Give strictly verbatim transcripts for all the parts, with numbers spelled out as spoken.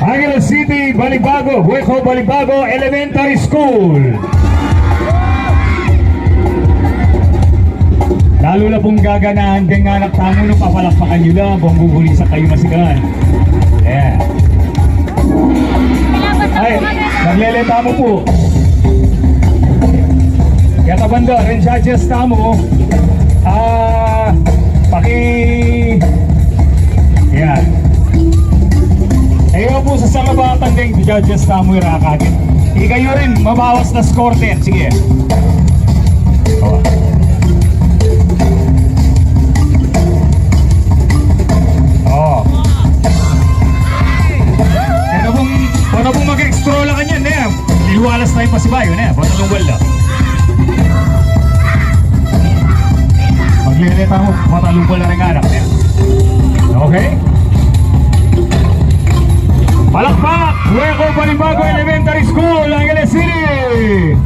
Angeles City, Balibago, Hueco Balibago Elementary School. Lalu la pung gaganahan deng anak tamu, no, papalakpakan yu la, bang gugulisan kayu masikan. Ayan. Ay, maglele tamu pu. Keta banda, ring judges tamu, ah, paki-, yan. E yu pu sasangabatan deng judges tamu, ira kakit. Ikayu rin, mabawas na score ten. Sige. O. O. Keta pung, keta pung mag-extra la kanyan, e. Lilualas tayung pasibayu, ne? Botalung bola. Maglele tamu, botalung bola ring anak, ne? Okay? Palakpak! Hueco Balibago Elementary School, Angeles City!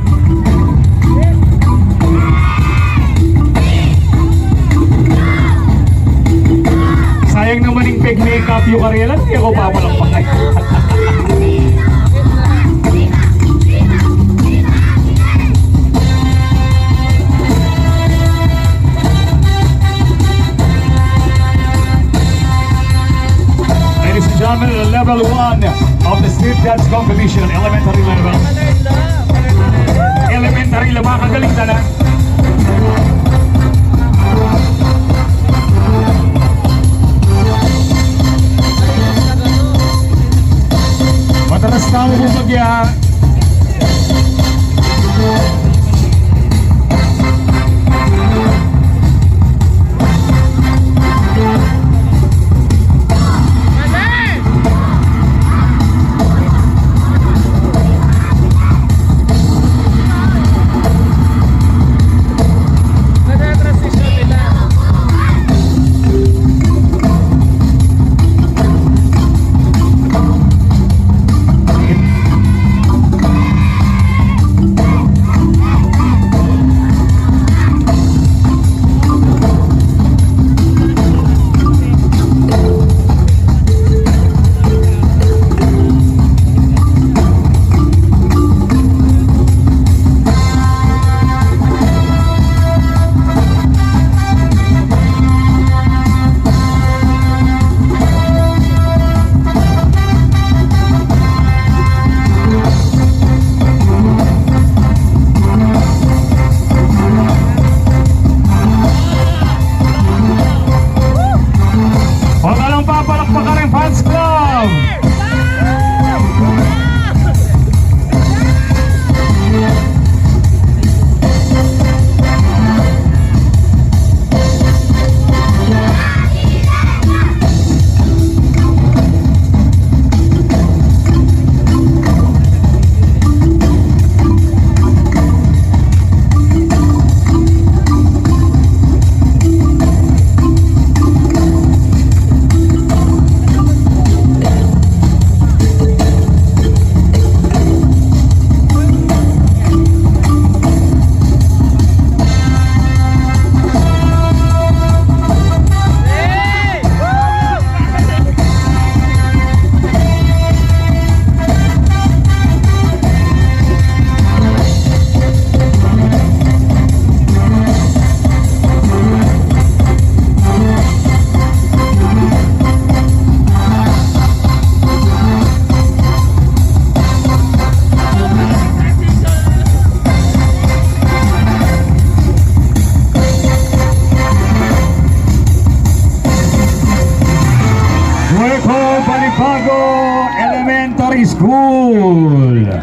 Sayang naman ing peg-makeup yu karela, e ku papalakpak. Ladies and gentlemen, the level one of the state dance competition, elementary level. Elementary level, makagaling na. Matalas tamu pu bagya. Huwag ka lang papalakpakan ng fans club. Hueco Balibago Elementary School.